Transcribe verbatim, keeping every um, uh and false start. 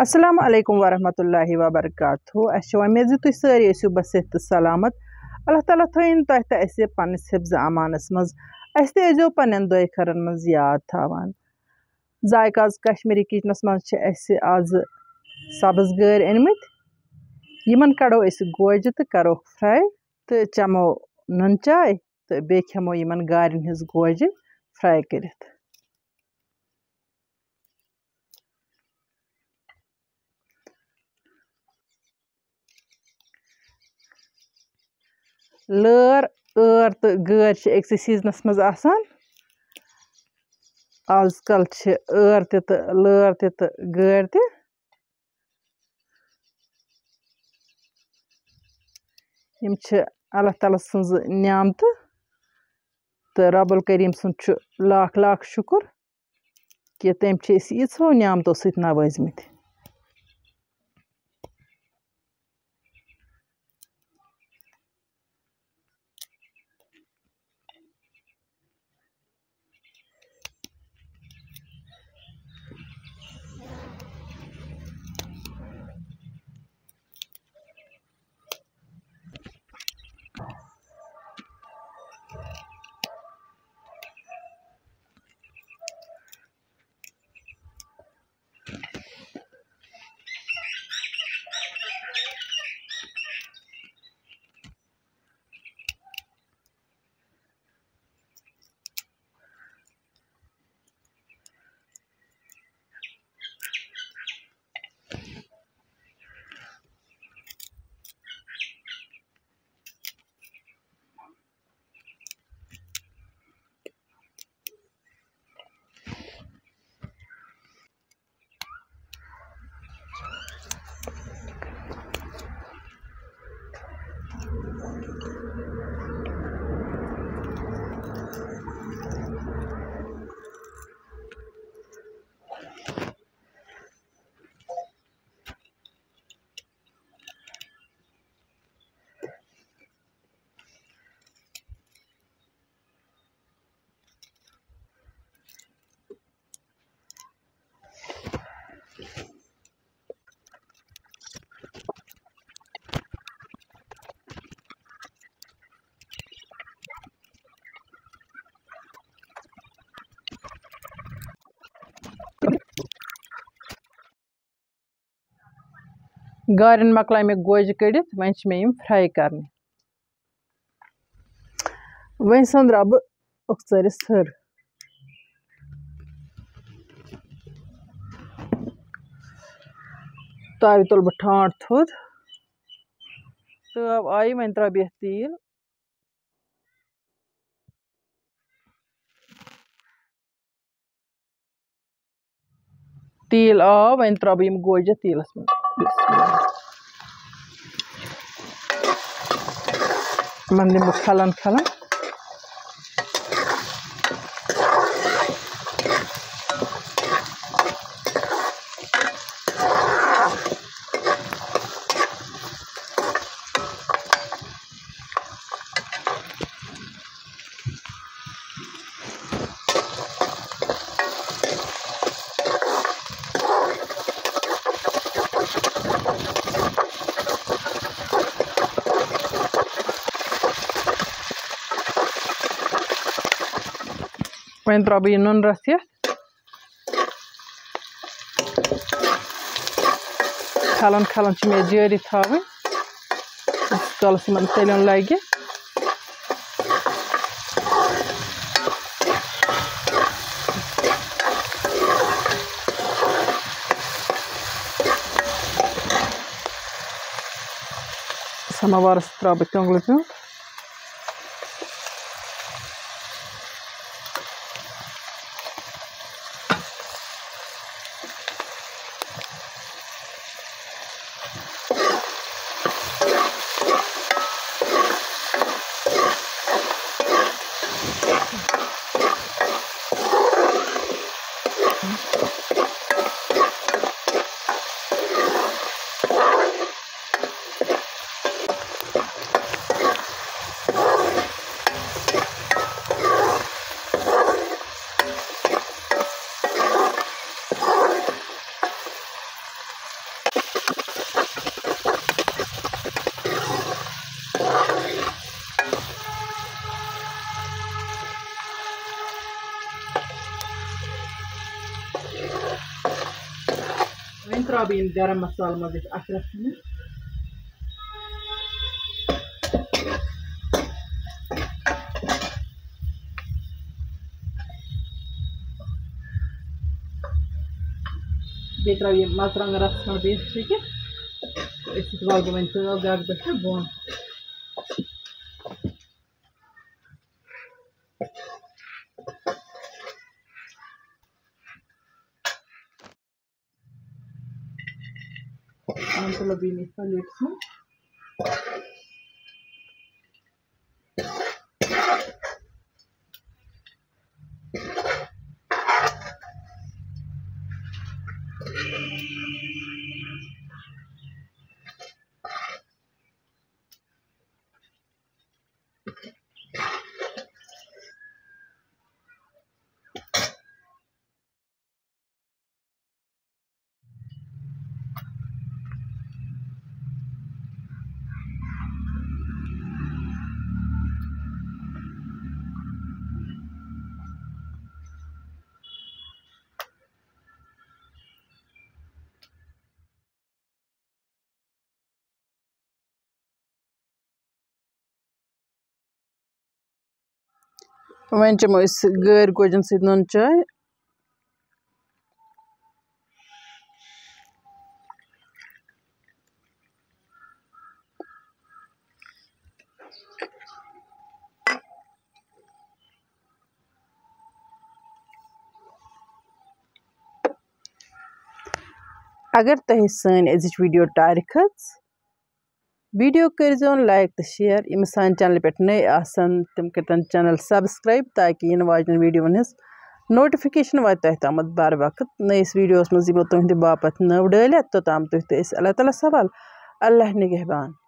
السلام علیکم ورحمۃ اللہ وبرکاتہ۔ اَسہِ چھِ وۄمید زِ تُہۍ سٲری ٲسِو بصحت تہٕ سلامت۔ اللہ تعالیٰ تھٲیِن تۄہہِ تہٕ اَسہِ پنٛنِس حفظ امانَس منٛز۔ اَسہِ تہِ ٲسۍزیو پنٛنٮ۪ن دۄیہِ خٲرَن منٛز یاد تھاوان۔ ذایقہ آز کشمیٖری کِچنَس منٛز چھِ اَسہِ آزٕ سبٕز گٲرۍ أنۍمٕتۍ۔ یِمَن کَڑو أسۍ گوجہِ تہٕ کَروکھ fry تہٕ چٮ۪مو نُن چاے تہٕ بیٚیہِ کھٮ۪مو یِمَن گارٮ۪ن ہٕنٛز گوجہِ fry کٔرِتھ۔ لٲر، ٲر تہٕ گٲرۍ چھِ أکسٕے seasonَس منٛز آسان۔ آز کل چھِ ٲر تہِ تہٕ لٲر تہِ تہٕ گٲرۍ تہِ۔ یِم چھِ اللہ تعالیٰ سٕنٛزٕ نعمتہٕ تہٕ رب الکریٖم سُنٛد چھُ لاکھ لاکھ شُکُر کہِ تٔمۍ چھِ أسۍ ییٖژہو نعمتو سۭتۍ نوٲزمٕتۍ۔ گارٮ۪ن مۄکلایہِ مےٚ گوجہِ کٔڑِتھ، وۄنۍ چھِ مےٚ یِم fry کَرنہِ۔ وۄنۍ سۄنٛدراو بہٕ اوٚکژٲرِس ۂر۔ تاوِ تُلہٕ بہٕ ٹھانٛڈ تھوٚد۔ تٲو آیہِ، وۄنۍ ترٛاوٕ بہٕ یَتھ تیٖل۔ تیٖل آو، وۄنۍ ترٛاوٕ بہٕ یِم گوجہِ تیٖلَس منٛز۔ بسم اللہ۔ یِمَن دِمہٕ بہٕ پھَلَن پھَلَن۔ وۄنۍ ترٛاوٕ بہٕ یہِ نُنہٕ رَس یَتھ۔ کھلَن کھلَن چھِ مےٚ جٲری تھاوٕنۍ، ییٖتِس کالَس یِمَن تٔلیُن لَگہِ۔ سَماوارَس ترٛاوٕ بہٕ تیوٚنٛگلہٕ پیوٗنٛت۔ وۄنۍ ترٛاوٕ بہٕ یِم گرم مصالہٕ منٛز یِتھ اَتھ رَژھِ منٛز۔ بیٚیہِ ترٛاوٕ یِم مَرژٕوانٛگَن رَژھِ کھنٛڈ بیٚیہِ چھُکھ، تہٕ أتھۍ سۭتۍ والہٕ بہٕ وۄنۍ تٲو گرٛٮ۪کھ دٔسِتھ بۄن۔ وۄنۍ تُلو بیٚیہِ یِم أسۍ پلیٹَس منٛز۔ وۄنۍ چٮ۪مو أسۍ گٲرۍ گوجن سۭتۍ نُن چاے۔ اگر تۄہہِ سٲنۍ أزِچ ویڈیو ٹارِ کھٔژ، ویڈیو کٔرزیون لایک تہٕ شیئر۔ یِم سانہِ چینلہِ پٮ۪ٹھ نٔے آسن، تِم کٔرتن چینل سبسکرائب، تاکہِ یِنہٕ واجنٮ۪ن ویڈیوون ہٕنٛز نوٹیفکیشن واتہِ تۄہہِ تامَتھ بر وقت۔ نٔیِس ویڈیوس منٛز یِمو تُہنٛدِ باپتھ نٔو ڈٲلِتھ، توٚتام تُہۍ تہٕ أسۍ اللہ تعالیٰ سوال۔ اللہ نگہبان۔